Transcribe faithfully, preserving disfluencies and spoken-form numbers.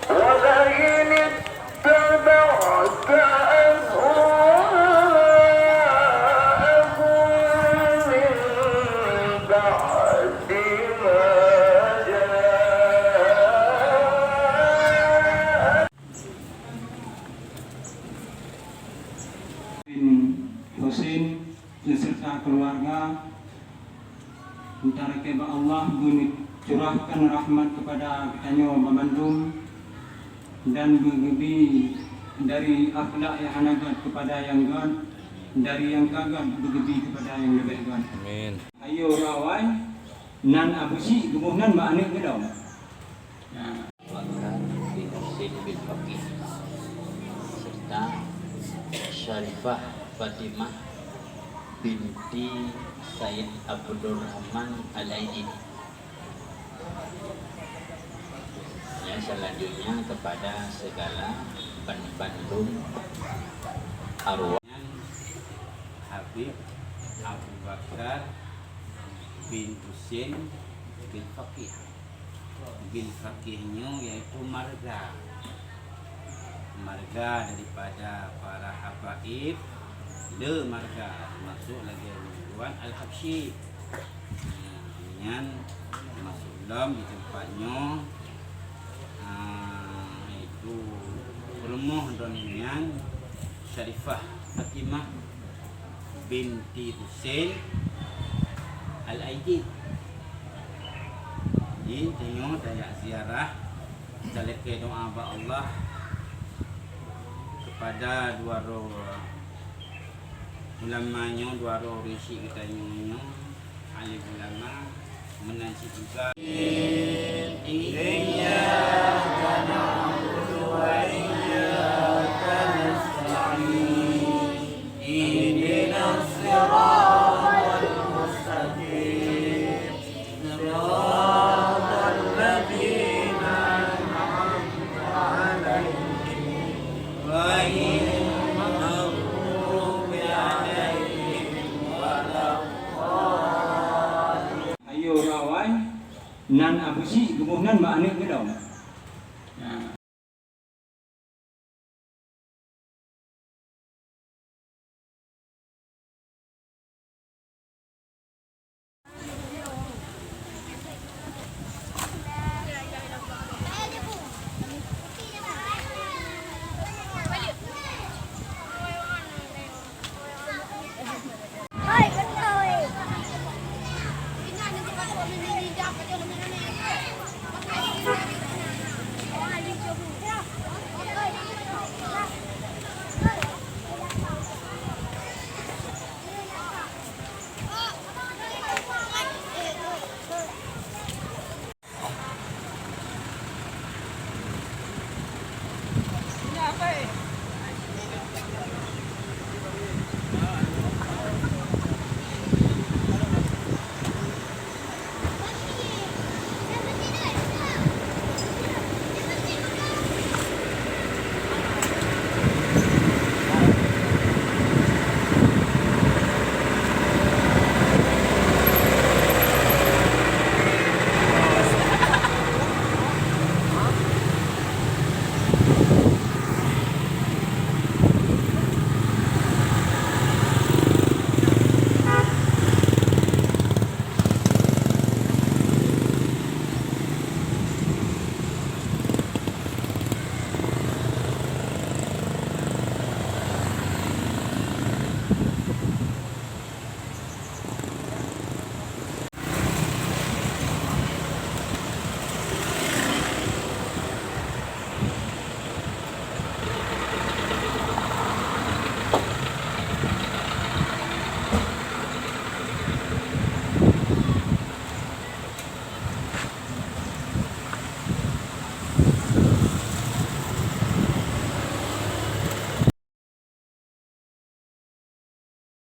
ولئن اتبعت أهواءهم من بعد ما جاءك bin Husein beserta keluarga, minta rakhmat bak Allah, geucurahkan rahmat kepada geutanyoe banmandum, dan beugeubri dari akhlak nyang hana gét kepada nyang gét, dari nyang ka gét beugeubri kepada nyang leubeh gét. Amin. Ayo rawai nan Abu Syik geuboh nan bak aneuk geuh lom. Nah. Bakar bin Husein bin Faqih, serta Syarifah Fatimah binti Said Abdurrahman Al-Aidid. Ya, selanjutnya kepada segala ban-, bandum arwah. Habib Abu Bakar bin Husein bin Faqih. Bin Faqih nyoe yaitu marga. Marga daripada para habaib, le marga, termasuk lagèe Ridwan Al-Habsyi. Nyan termasuk lom di teumpat nyoe, ah, yaitu rumoh droeneuh nyan Syarifah Fatimah binti Husein Al-Aidid. Jadi, tanyoe tajak ziarah, talakèe doa bak Allah kepada dua droe ulama nyoe, dua droe ureueng syik geutanyoe nyoe, alim ulama, meunan cit juga. Iyyaka na'budu wa iyyaka nasta'in. Ihdinas siratal mustaqim. Siratal ladzina an'amta 'alaihim, ghairil maghdubi 'alaihim waladdallin. Ayo rawai nan Abu Syik geuboh nan bak aneuk geuh lom.